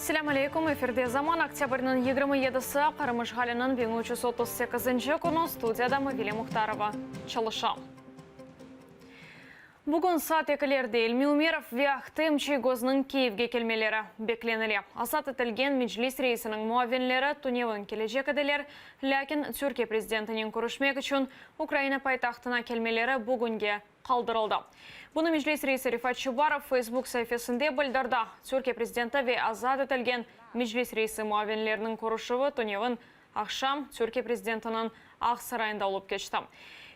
Selâm aleyküm, efirde Zaman, oktâbrniñ 27-si, Qırım işğaliniñ 1338-nci künü, studiyada Mavile Muhtarova çalışa. Bugün saat ekilerde İlmi Ümerov ve Ahtem Çiygoznıñ Kiyevge kelmeleri beklenile. Azat etilgen Meclis reisiniñ muavinleri tünevin kelecek ediler, lâkin Türkiye prezidentinen körüşmek içün Ukraina paytahtına kelmeleri bugünge qaldırıldı. Bunı Meclis reisi Refat Çubarov Facebook saifesinde bildirdi. Türkiye prezidenti ve azat etilgen Meclis reisi muavinleriniñ körüşüvi tünevin Aqşam Türkiye prezidentiniñ Aq Sarayında olıp keçti.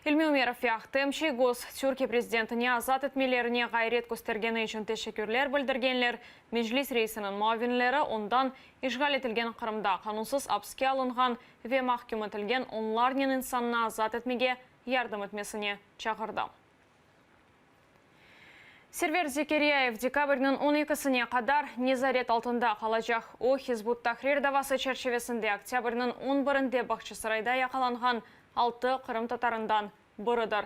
İlmi Ümerov ve Ahtem Çiygoz Türkiye prezidentine azat etmelerine ğayret köstergeni içün teşekkürler bildirgenler, Meclis reisiniñ muavinleri ondan işğal etilgen Qırımda qanunsız apske alınğan ve mahküm etilgen onlarnen insannı azat etmege yardım etmesine çağırdı. Server Zekeriyayev dekabrniñ on ekisine qadar nezaret altında qalacaq. O, Hizb ut-Tahrir davası çerçivesinde oktâbrniñ on birinde Bağçasarayda yaqalanğan altı qırımtatarından biridir.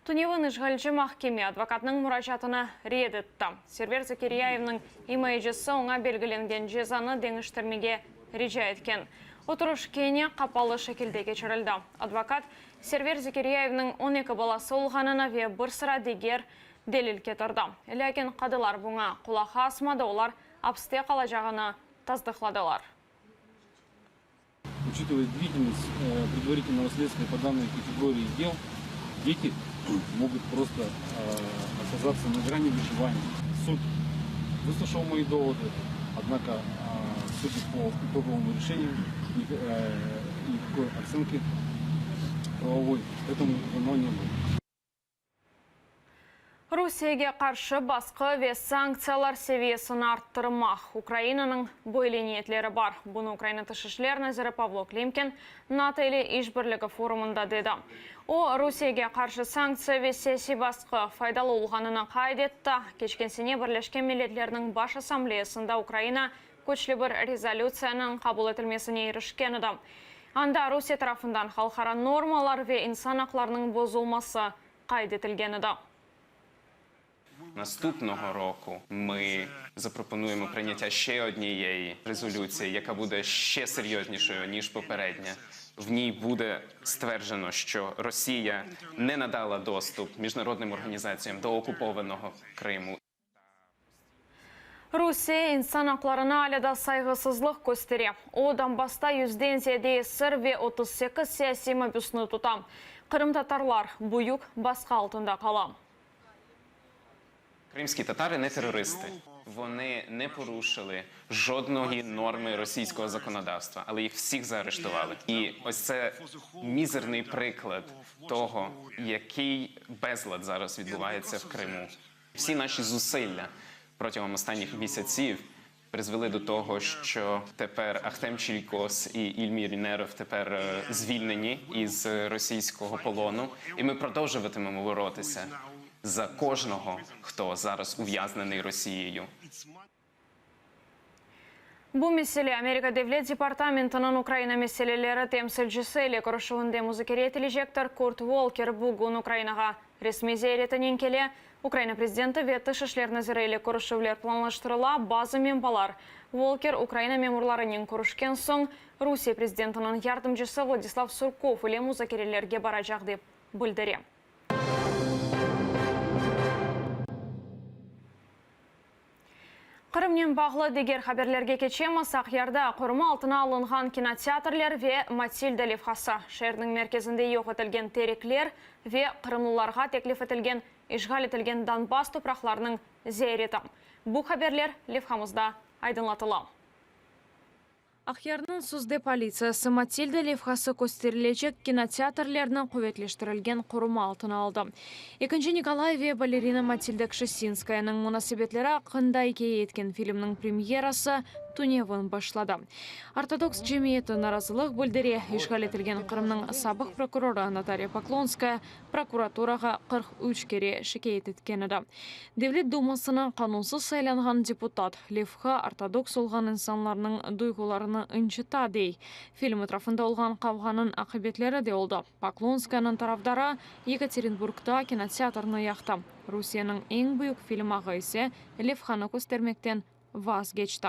Tünevin işğalci mahkeme advokatnıñ muracaatını red etti. Server Zekeriyayevniñ imayecisi oña belgilengen cezanı deñiştirmege rica etken. Oturış kene qapalı şekilde keçirildi. Advokat, Server Zekeriyayevniñ 12 balası olğanını ve bir sıra diger delil ketirdi. Lâkin qadılar buña qulaq asmadı, olar apste qalacağını tasdıqladılar. Учитывая длительность предварительного следствия по данной категории дел, дети могут просто оказаться на грани выживания. Суд выслушал мои доводы, однако, судя по итоговому решению, никакой оценки правовой этому дано не было. Rusiyege qarşı basqı ve sanktsiyalar seviyesini arttırmaq, Ukrainanıñ böyle niyetleri bar. Bunı Ukraina Tış işler naziri Pavlo Klimkin NATO ile işbirligi forumında dedi. O, Rusiyege qarşı sanktsiya ve siyasiy basqı faydalı olğanını qayd etti. Keçken sene Birleşken Milletlerniñ Baş Assambleyasında Ukraina küçlü bir rezolütsiyanıñ qabul etilmesine irişken edi. Anda Rusiye tarafından halqara normalar ve insan aqlarınıñ bozulması qayd etilgen edi. Наступного року ми запропонуємо прийняття ще однієї резолюції, яка буде ще серйознішою, ніж попередня. В ній буде стверджено, що Росія не надала доступ міжнародним організаціям до окупованого Криму. Rusiye insan aqlarına alâ da sayğısızlıq köstere. O, Donbassta yüzden ziyade esir ve 38 siyasiy mabüsni tuta. Qırımtatarlar büyük basqı altında qala. Кримські татари не терористи. Вони не порушили жодної норми російського законодавства, але їх всіх заарештували. І ось це мізерний приклад того, який безлад зараз відбувається в Криму. Всі наші зусилля протягом останніх місяців призвели до того, що тепер Ахтем Чийгоз і Ільмі Умєров тепер е, звільнені із російського полону, і ми продовжуватимемо боротися за кожного, хто зараз ув'язнений Росією. Bu mesele Amerika Devlet departamentiniñ Ukraina meseleleri temsilcisi ile körüşüvinde muzakere etilecektir. Kurt Volker bugün Ukrainağa resmiy ziyaretinen kele. Ukraina prezidenti ve Tış işler naziri ile körüşüvler planlaştırıla, bazı menbalar Volker Ukraina memurlarınen körüşken soñ Rusiye prezidentiniñ yardımcısı Vladislav Surkov ile muzakerelerge baracaq dep bildire. Qırımnen bağlı diger haberlerge keçemiz. Aqyarda qoruma altına alınğan kinoteatrler ve Matilda levhası, şeerniñ merkezinde yoq etilgen terekler ve qırımlılarğa teklif etilgen işğal etilgen Donbass topraqlarınıñ ziyareti. Bu haberler levhamızda aydınlatıla. Aqyarnıñ sözde politsiyası Matilda levhası kösterilecek kinoteatrlerni quvetleştirilgen qoruma altına aldı. Ekinci Nikolay ve balerina Matilda Kşesinskayanıñ munasebetleri aqqında ikâye etken filmniñ premyerası tünevin başladı. Ortodoks cemiyeti narazılıq bildire, işğal etilgen Qırımnıñ sabıq prokurorı Natalya Poklonskaya prokuraturağa 43 kere şikâyet etken edi. Devlet dumasına qanunsız saylanğan deputat, levha ortodoks olğan insanlarnıñ duyğularını ıncıta, dey. Film etrafında olğan qavğanıñ aqibetleri de oldı. Poklonskayanıñ tarafdarı Yekaterinburgda kinoteatrnı yaqtı, Rusiyeniñ eñ büyük film ağı ise levhanı köstermekten vazgeçti.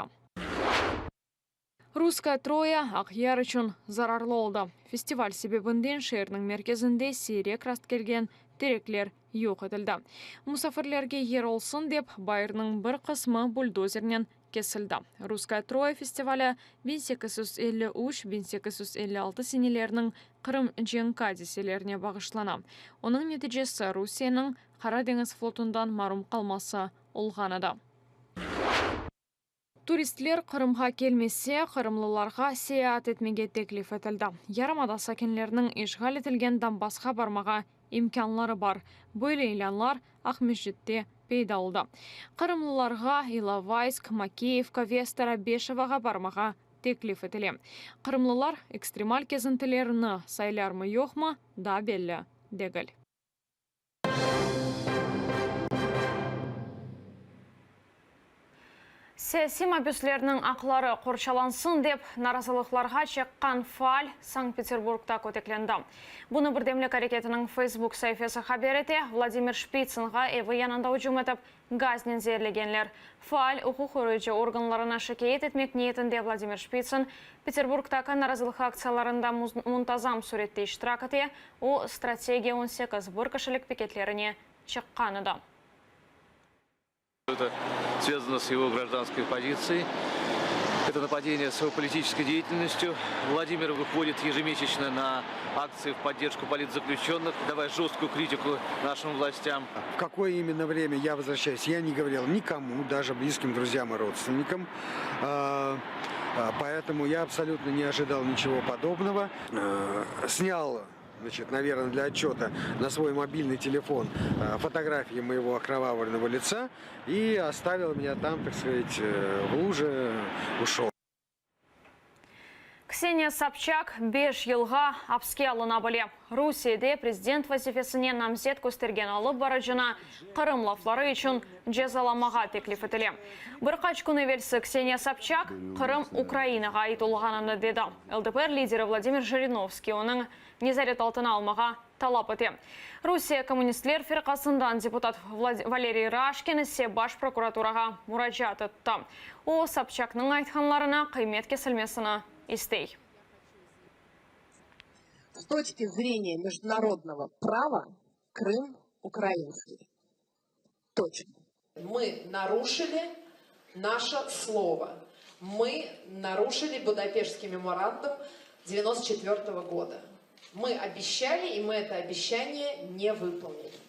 Russkaya Troya Aqyar içün zararlı oldı. Festival sebebinden şeerniñ merkezinde siyrek rastkelgen terekler yoq etildi. Musafirlerge yer olsun dep, bayırnıñ bir qısmı buldozernen kesildi. Russkaya Troya festivali 1853, 1856 seneleriniñ Qırım cenki adiselerine bağışlana. Onıñ neticesi Rusiyeniñ Qara deñiz flotundan marum qalması olğan edi. Turistler Qırımğa kelmese, qırımlılarğa seyaat etmege teklif etildi. Yarımada sakinleriniñ işğal etilgen Donbassqa barmağa imkânları bar. Böyle ilânlar Aqmescitte peyda oldı. Qırımlılarğa İlovaysk, Makeyevka ve Starobeşevoğa barmağa teklif etile. Qırımlılar ekstremal kezintilerini saylarmı-yoqmı, daa belli degil. Siyasiy mabüslerniñ aqları qorçalansın dep, narazılıqlarğa çıqqan faal Sankt-Peterburgda köteklendi. Bunı Birdemlik areketiniñ Facebook saifesi haber ete. Vladimir Şpitsinğa evi yanında ücüm etip, gaznen zeerlegenler. Faal, uquq qoruyıcı organlarına şikâyet etmek niyetinde Vladimir Şpitsin, Peterburgdaki narazılıq aktsiyalarında muntazam sürette iştirak ete, o, Strategiya 18 bir kişilik piketlerine çıqqan edi. Это связано с его гражданской позицией. Это нападение с его политической деятельностью. Владимир выходит ежемесячно на акции в поддержку политзаключенных, давая жесткую критику нашим властям. В какое именно время я возвращаюсь, я не говорил никому, даже близким друзьям и родственникам. Поэтому я абсолютно не ожидал ничего подобного. Снял, значит, наверное, для отчета на свой мобильный телефон фотографии моего окровавленного лица и оставил меня там, так сказать, в луже, ушел. Kseniya Sobçak 5 yılğa apske alına bile. Rusiyede prezident vazifesine namzet köstergen alıp barıcını Qırım lafları içün cezalamağa teklif etile. Bir qaç kün evelsi Kseniya Sobçak, Qırım Ukrainağa ait olğanını dedi. LDPR lideri Vladimir Jirinovskiy onıñ nezaret altına almağa talap ete. Rusiye kommunistler firqasından deputat Valeriy Raşkin ise Baş prokuraturağa muracaat etti. O, Sobçaknıñ aytqanlarına qıymet kesilmesini istey. S toçki zreniya mejdunarodnogo prava Krım ukrainskiy. Toçka. Мы нарушили наше слово. Мы нарушили Будапештский меморандум 94 года. Мы обещали, и мы это обещание не выполнили.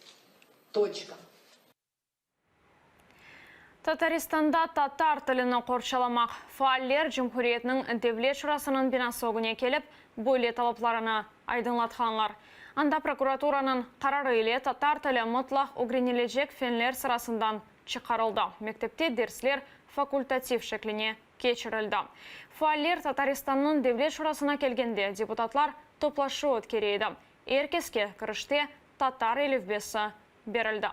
Точка. Tataristanda tatar tilini qorçalamaq faaller cumhuriyetniñ Devlet şurasınıñ binası ögüne kelip, böyle talaplarını aydınlatqanlar. Anda prokuraturanıñ qararı ile tatar tili mıtlaq ögrenilecek fenler sırasından çıqarıldı, mektepte dersler fakultativ şekline keçirildi. Faaller Tataristannıñ Devlet şurasına kelgende deputatlar toplaşuv ötkere edi. Er keske kirişte tatar elifbesi berildi.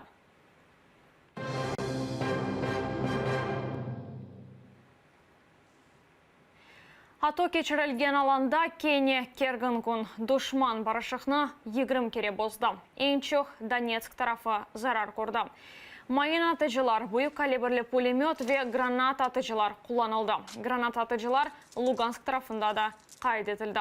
ATO keçirilgen alanda kene kergin kün. Duşman barışıqnı 20 kere bozdı. Eñ çoq Donetsk tarafı zarar kördi. Mayın atıcılar, büyük kalibrli pulemöt ve granata atıcılar qullanıldı. Granata atıcılar Lugansk tarafında da qayd etildi.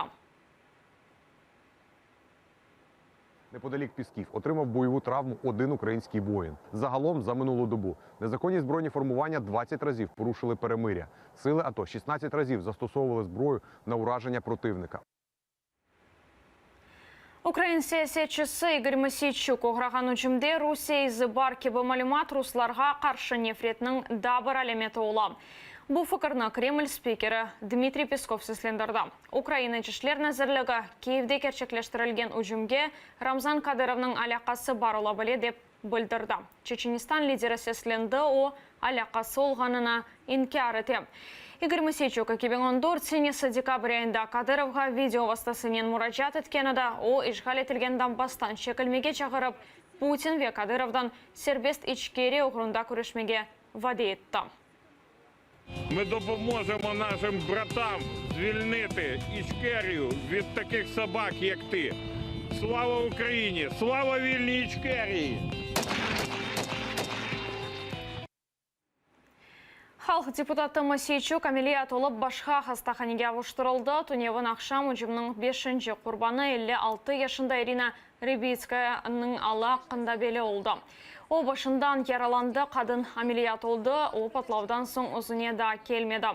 Неподалік Пісків отримав бойову травму один український воїн. Загалом за минулу добу незаконні збройні формування 20 разів порушили перемир'я. Сили АТО 16 разів застосовували зброю на ураження противника. Ukrain siyasetçisi İgor Mosiyçuk oğrağan ücümde Rusiye izi bar kibi malümat ruslarğa qarşı nefretniñ daa bir alâmeti ola. Bu fikirni Kreml spikeri Dmitriy Peskov seslendirdi. Ukraina İç işler nazirligi, Kiyevde kerçekleştirilgen ücümge Ramzan Kadırovnıñ alâqası bar ola bile dep bildirdi. Çeçenistan lideri seslendi, o, alâqası olğanını inkâr ete. İgor Mosiyçuk 2014 senesi dekabr ayında Kadırovğa video vastasınen muracaat etken edi, o, işğal etilgen Donbasstan çekilmege çağırıp, Putin ve Kadırovdan serbest İçkeriya oğrunda küreşmege vade etti. Ми допоможемо нашим братам звільнити Ічкерію від таких собак, як ти. Слава Україні! Слава вільній Ічкерії! Halq. Halq deputatı Moseyçuk ameliyat olıp, başqa hastahanege avuştırıldı. Tünevin aqşam ücümniñ beşinci qurbanı, 56 yaşında İrina Rebitskayanıñ alı aqqında belli oldı. O, başından yaralandı, qadın ameliyat oldı, o, patlavdan soñ özüne daa kelmedi.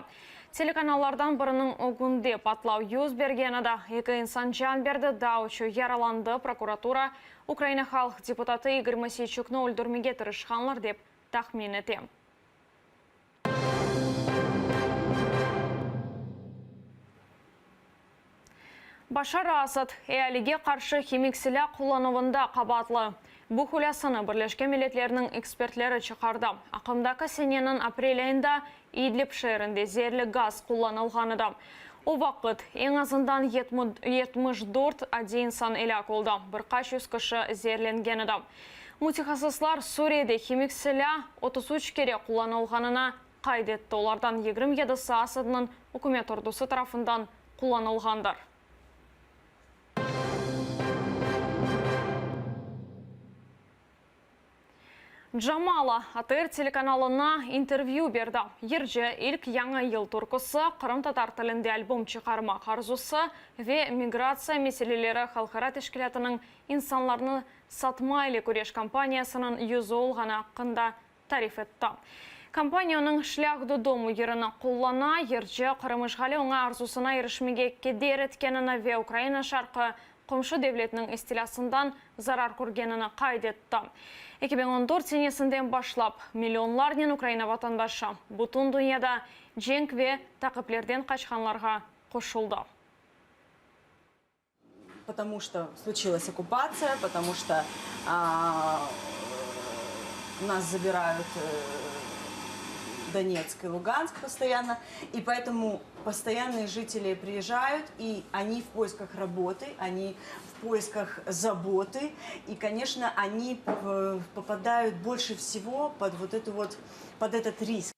Telekanallardan biriniñ ögünde patlav yüz bergen edi, eki insan can berdi, daa üçü yaralandı, prokuratura Ukraina halq deputatı İgor Moseyçuknı öldürmege tırışqanlar dep tahmin ete. Başar Asad, ealige qarşı himik silâ qullanuvında qabaatlı. Bu hulâsanı Birleşken Milletlerniñ ekspertleri çıqardı. Aqımdaki seneniñ aprel ayında İdlib şeerinde zeerli gaz qullanılğan edi. O vaqıt eñ azından 74 adiy insan elâk oldı, bir qaç yüz kişi zeerlengen edi. Mütehassıslar Suriyede himik silâ 33 kere qullanılğanını qayd etti, olardan 27-si Asadnıñ ükümet ordusı tarafından qullanılğandır. Jamala ATR telekanalına intervyü berdi. Yırcı, ilk Yañı yıl türküsi, qırımtatar tilinde albom çıqarmaq arzusı ve Migratsiya meseleleri halqara teşkilâtınıñ insanlarnı satma ile küreş kampaniyasınıñ yüzü olğanı aqqında tarif etti. Kampaniya onıñ Şlâh dodomu yırını qullana, yırcı, Qırım işğali oña arzusına irişmege keder etkenini ve Ukraina şarqı qomşu devletniñ istilâsından zarar körgenini qayd etti. 2014 senesinden başlap, millionlarnen Ukraina vatandaşı bütün dünyada cenk ve taqiplerden qaçqanlarğa qoşuldı. Potomu çto sluçilas okkupatsiya, potomu çto nas zabirayut Donetsk i Lugansk postoyanno, i poetomu postoyannye jiteli priezjayut, i oni v poiskah raboty, oni v poiskah zaboty, i, koneçno, oni popadayut bolşe vsego pod vot etu vot, pod etot risk.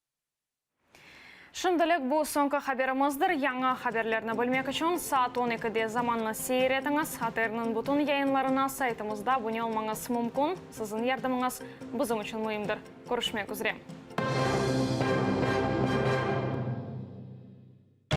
Şimdilik bu soñki haberimizdir. Yañı haberlerni bilmek içün saat on ekide Zamannı seyir etiñiz. ATRniñ bütün yayınlarına saytımızda abune olmañız mümkün. Siziñ yardımıñız bizim içün müimdir. Körüşmek üzre.